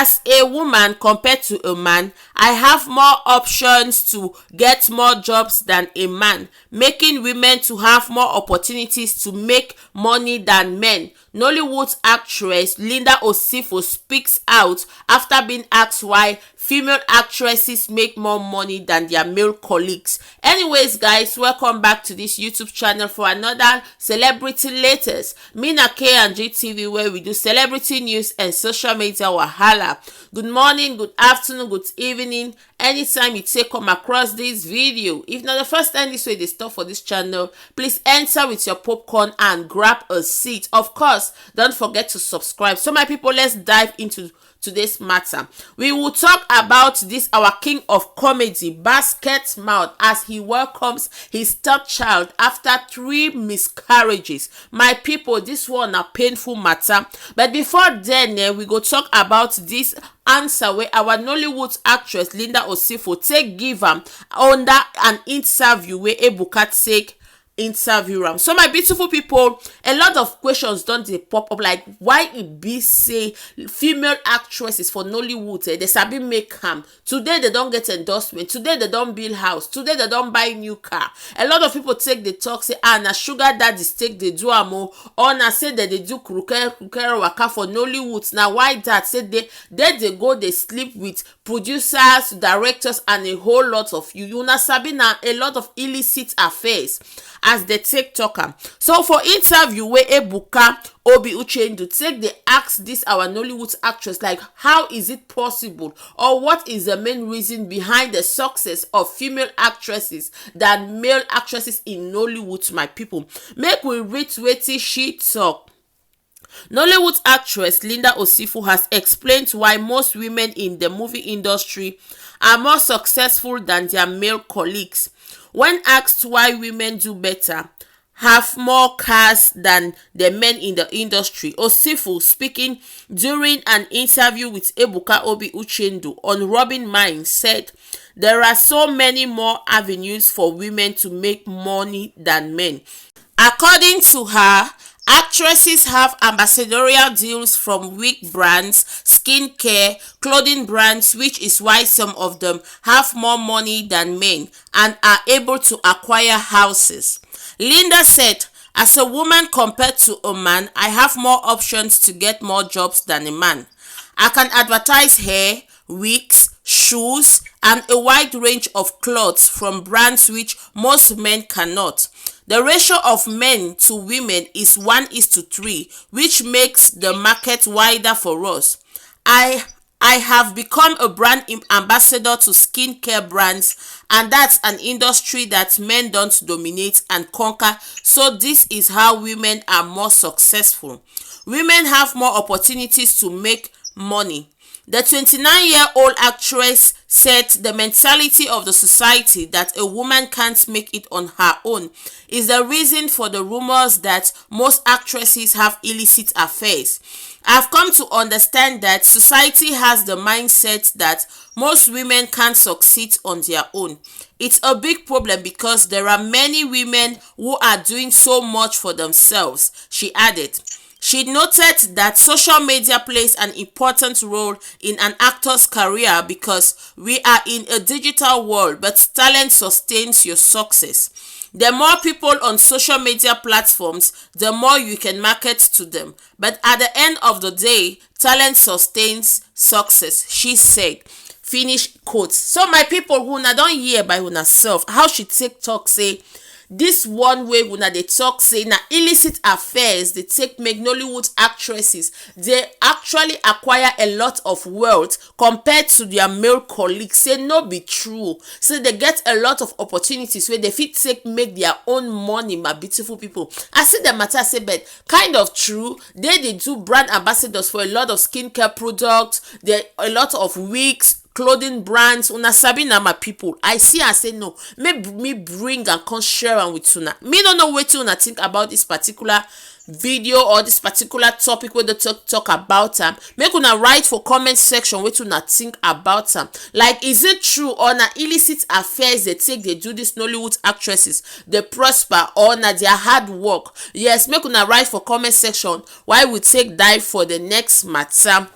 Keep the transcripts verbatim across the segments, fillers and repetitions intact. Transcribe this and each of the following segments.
As a woman compared to a man, I have more options to get more jobs than a man, making women to have more opportunities to make money than men. Nollywood actress Linda Osifo speaks out after being asked why female actresses make more money than their male colleagues. Anyways, guys, welcome back to this YouTube channel for another celebrity latest. Me na K and G T V, where we do celebrity news and social media wahala. Good morning, good afternoon, good evening. Anytime you take come across this video, if not the first time this way they stop for this channel, please enter with your popcorn and grab a seat. Of course, don't forget to subscribe. So, my people, let's dive into today's matter. We will talk about this, our king of comedy, Basket Mouth, as he welcomes his third child after three miscarriages. My people, this one a painful matter. But before then, eh, we go talk about this answer where our Nollywood actress Linda Osifo take give am under an interview where Ebuka take interview am. So, my beautiful people, a lot of questions don dey pop up, like, why e be say female actresses for Nollywood, eh, they sabi make am. Today they don get endorsement, today they don build house, today they don buy new car. A lot of people take the talk say, ah, na sugar daddies take dey do am o, or na say they dey do kruke kruke waka for Nollywood. Na why that say they they dey go dey sleep with producers, directors, and a whole lot of you. You na sabi na a lot of illicit affairs as they take talk am. So, for interview where Ebuka Obi Uchendu take dey ask this our Nollywood actress, like, how is it possible, or what is the main reason behind the success of female actresses than male actresses in Nollywood, my people? Make we read wetin she talk. Nollywood actress Linda Osifo has explained why most women in the movie industry are more successful than their male colleagues. When asked why women do better, have more cars than the men in the industry, Osifo, speaking during an interview with Ebuka Obi Uchendu on Robin Mind, said there are so many more avenues for women to make money than men. According to her, actresses have ambassadorial deals from wig brands, skincare, clothing brands, which is why some of them have more money than men and are able to acquire houses. Linda said, as a woman compared to a man, I have more options to get more jobs than a man. I can advertise hair, wigs, shoes, and a wide range of clothes from brands which most men cannot. The ratio of men to women is one is to three, which makes the market wider for us. I I have become a brand im- ambassador to skincare brands, and that's an industry that men don't dominate and conquer. So, this is how women are more successful. Women have more opportunities to make money. The twenty-nine year old actress said the mentality of the society that a woman can't make it on her own is the reason for the rumors that most actresses have illicit affairs. I've come to understand that society has the mindset that most women can't succeed on their own. It's a big problem because there are many women who are doing so much for themselves, she added. She noted that social media plays an important role in an actor's career because we are in a digital world, but talent sustains your success. The more people on social media platforms, the more you can market to them. But at the end of the day, talent sustains success, she said. Finish quote. So, my people, una don hear by una self how she take talk say this one way una dey talk say na illicit affairs dey take make Nollywood actresses dey actually acquire a lot of wealth compared to their male colleagues. Say no be true. Say they get a lot of opportunities where they fit take make their own money, my beautiful people. I see the matter say, but kind of true. They dey do brand ambassadors for a lot of skincare products, there a lot of wigs, clothing brands. Una sabi na, my people. I see and say no. Maybe me bring and come share am with una. Me no know wetin una think about this particular video or this particular topic wey dey talk talk about am. Make una write for comment section wetin una think about am. Like, is it true or na illicit affairs they take they do these Nollywood actresses, they prosper, or na their hard work? Yes, make una write for comment section while we take dive for the next matter.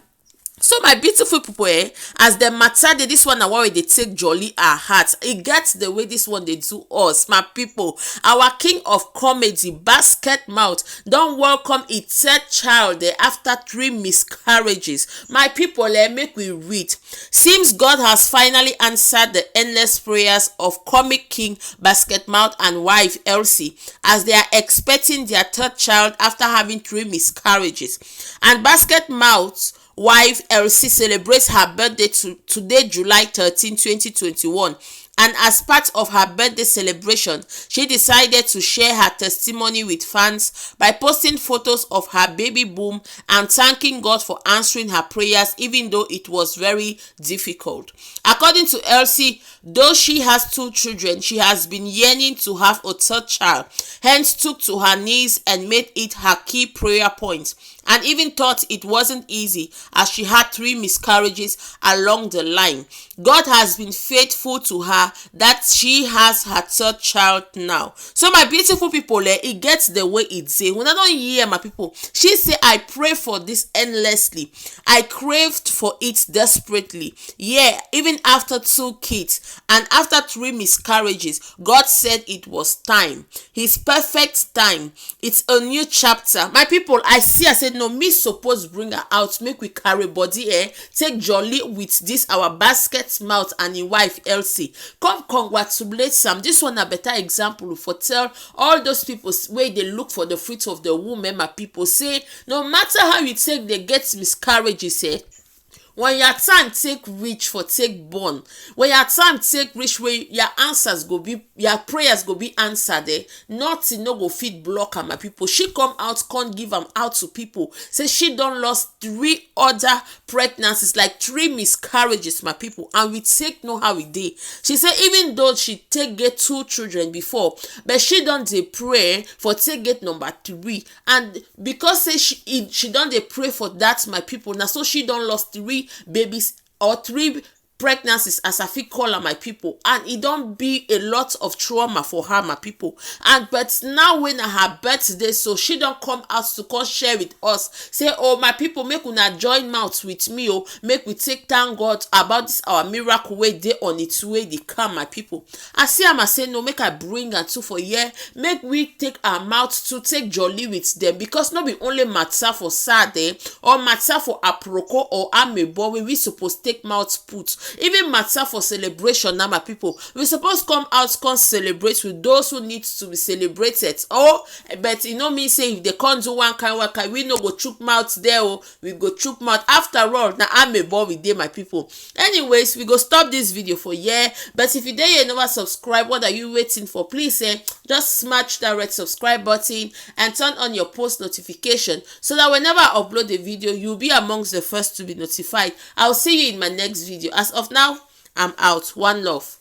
So my beautiful people, eh, as the matter dey, this one na why we dey take jolly our heart. E get the way this one dey do us, my people. Our king of comedy, basket mouth, don welcome e third child, eh, after three miscarriages. My people, eh, make we read. Seems God has finally answered the endless prayers of comic king, basket mouth, and wife Elsie, as they are expecting their third child after having three miscarriages. And basket mouth wife Elsie celebrates her birthday to, today, July thirteen, twenty twenty-one. And as part of her birthday celebration, she decided to share her testimony with fans by posting photos of her baby boom and thanking God for answering her prayers, even though it was very difficult. According to Elsie, though she has two children, she has been yearning to have a third child, hence took to her knees and made it her key prayer point, and even thought it wasn't easy as she had three miscarriages along the line. God has been faithful to her that she has her third child now. So my beautiful people, eh, e get the way e dey. Una don hear, my people. She say, "I pray for this endlessly. I craved for it desperately. Yeah, even after two kids and after three miscarriages, God said it was time. His perfect time. It's a new chapter." My people, I see, I said, "No, me suppose bring her out, make we carry body, eh, take jolly with this our basket mouth and his wife Elsie. Come congratulate Sam." This one a better example for tell all those people s-, wey dey look for the fruit of the womb, eh, my people. Say, no matter how you take dey get miscarriages, eh, when your time take reach for take born, when your time take reach, wey your answers go be, your prayers go be answered, eh, nothing no go fit block am, my people. She come out, come give am out to people. Say she don lost three other pregnancies, like three miscarriages, my people, and we take know how e dey. She say even though she take get two children before, but she don dey pray for take get number three, and because say she e, she don dey pray for that, my people, na so she don lost three babies or three pregnancies, as I fit call am, my people, and e don be a lot of trauma for her, my people. And but now when na her birthday, so she don come out to come share with us. Say, "Oh, my people, make una join mouth with me, oh, make we take thank God about this our miracle wey dey on its way dey come, my people." I see am, I say, "No, make I bring am too for here. Make we take our mouth to take jolly with them, because no be only matter for sad, eh, or matter for aproko or amebo wey we suppose take mouth put. Even matter for celebration now, my people, we suppose come out, come celebrate with those who need to be celebrated." Oh, but e no mean say if they come do one kind, one kind, we no go chook mouth there, oh, we go chook mouth. After all, na amebo we dey, my people. Anyways, we go stop this video for here. But if you dey here, never subscribe, what are you waiting for? Please, eh, just smash that red subscribe button and turn on your post notification so that whenever I upload a video, you'll be amongst the first to be notified. I'll see you in my next video. As of now, I'm out. One love.